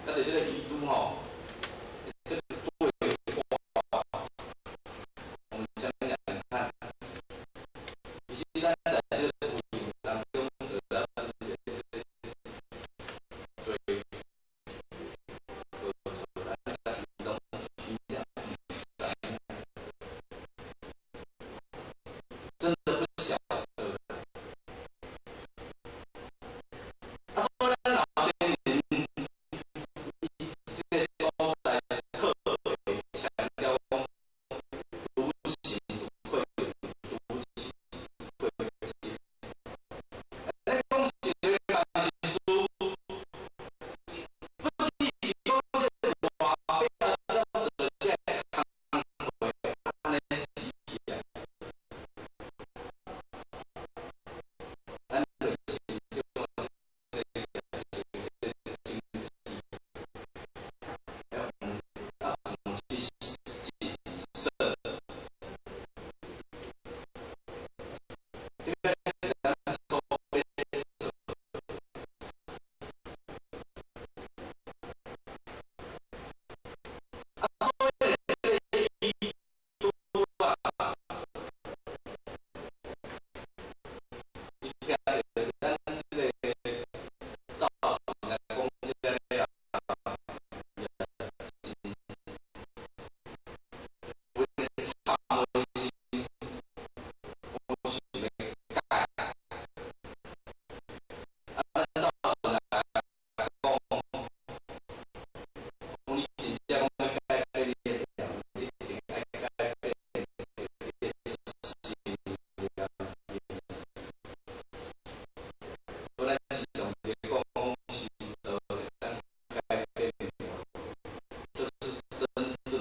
啊，就這个伊拄吼，這個對話，我們講講看，其實咱在這個過程當中，主要是這個做無錯，咱家己攏真正毋知影，真的不曉得。啊，所以咱老前人，伊這個所在特別強調講，篤行不退，篤情不退境。咱講實話，但是事，不只是講這個外表怎做這個工課按呢而已啊。咱就是這個這個經濟，要要從去謹慎，這個是咱所欲做。啊，所以這個伊拄啊，伊聽著咱這個造型來講這個啊，伊也真有懺悔心，我想欲改。啊，咱造型來講，講你真正講欲改變你的念，你一定愛改變你的心念。無咱時常咧講修道，咱改變念，就是真正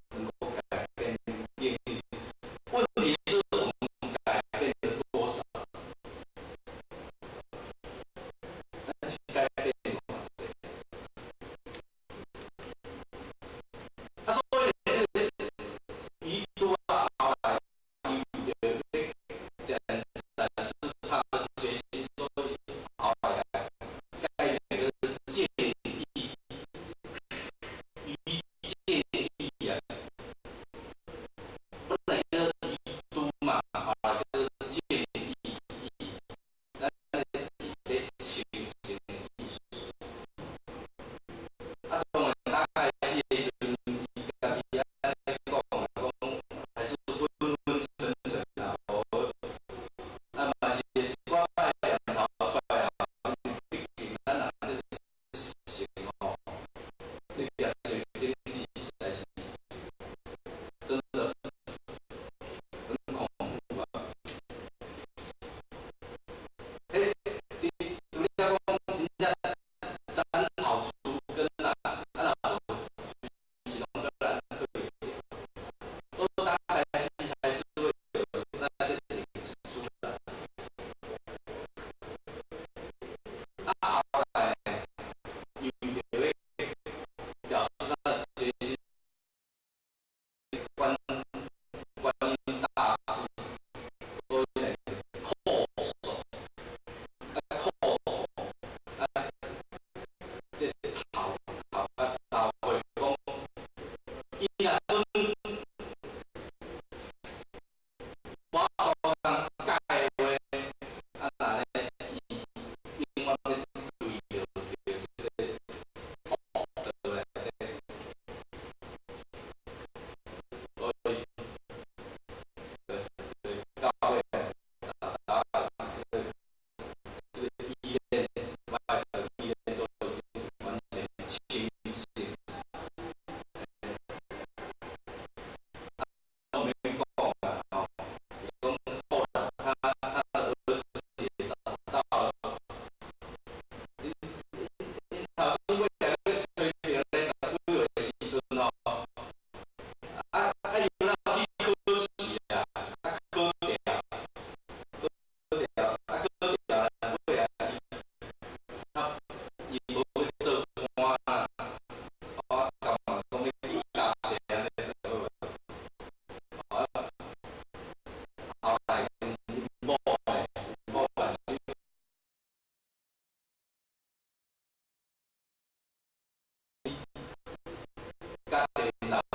能夠改變命運。問題是我們改變了多少？咱是改變偌濟？啊，所以這個伊拄啊後來，伊為著欲展展示他的決心，所以後來蓋那個建議，於建議啊，本來叫伊拄嘛，後來叫做建議伊，咱咧清淨的意思。啊，當然剛開始的時陣，伊家己按呢講啊，講還是昏昏沉沉啊，無啊嘛是會一寡歹念頭出來啊，畢竟咱人這習性吼，這業績經濟實在是真的很恐怖啊！彼佇除了講真正斬草除根啊，啊若無隨時攏閣來對著，都剛開始還是會有那些影子出來。啊，後來伊為著欲表示他的決心，觀觀音大師所以來叩首，啊叩頭，啊這頭頭啊頭會講，伊若準我予人改話，啊若呢，伊永遠欲墜落佇這個惡道內底，所以就是到尾啊，這個這個意念，外的意念都已經完全清醒。啊，都免講啦吼，講後來他他的兒子也找到了，𪜶𪜶頭先尾來去揣著咧十幾歲的時陣吼，啊啊伊若去考試啊，啊考掉，考掉，啊考掉來尾啊，伊他伊無欲做官啊，我感覺講欲教冊按呢就好啊。啊，後來𪜶某呢，某嘛是因老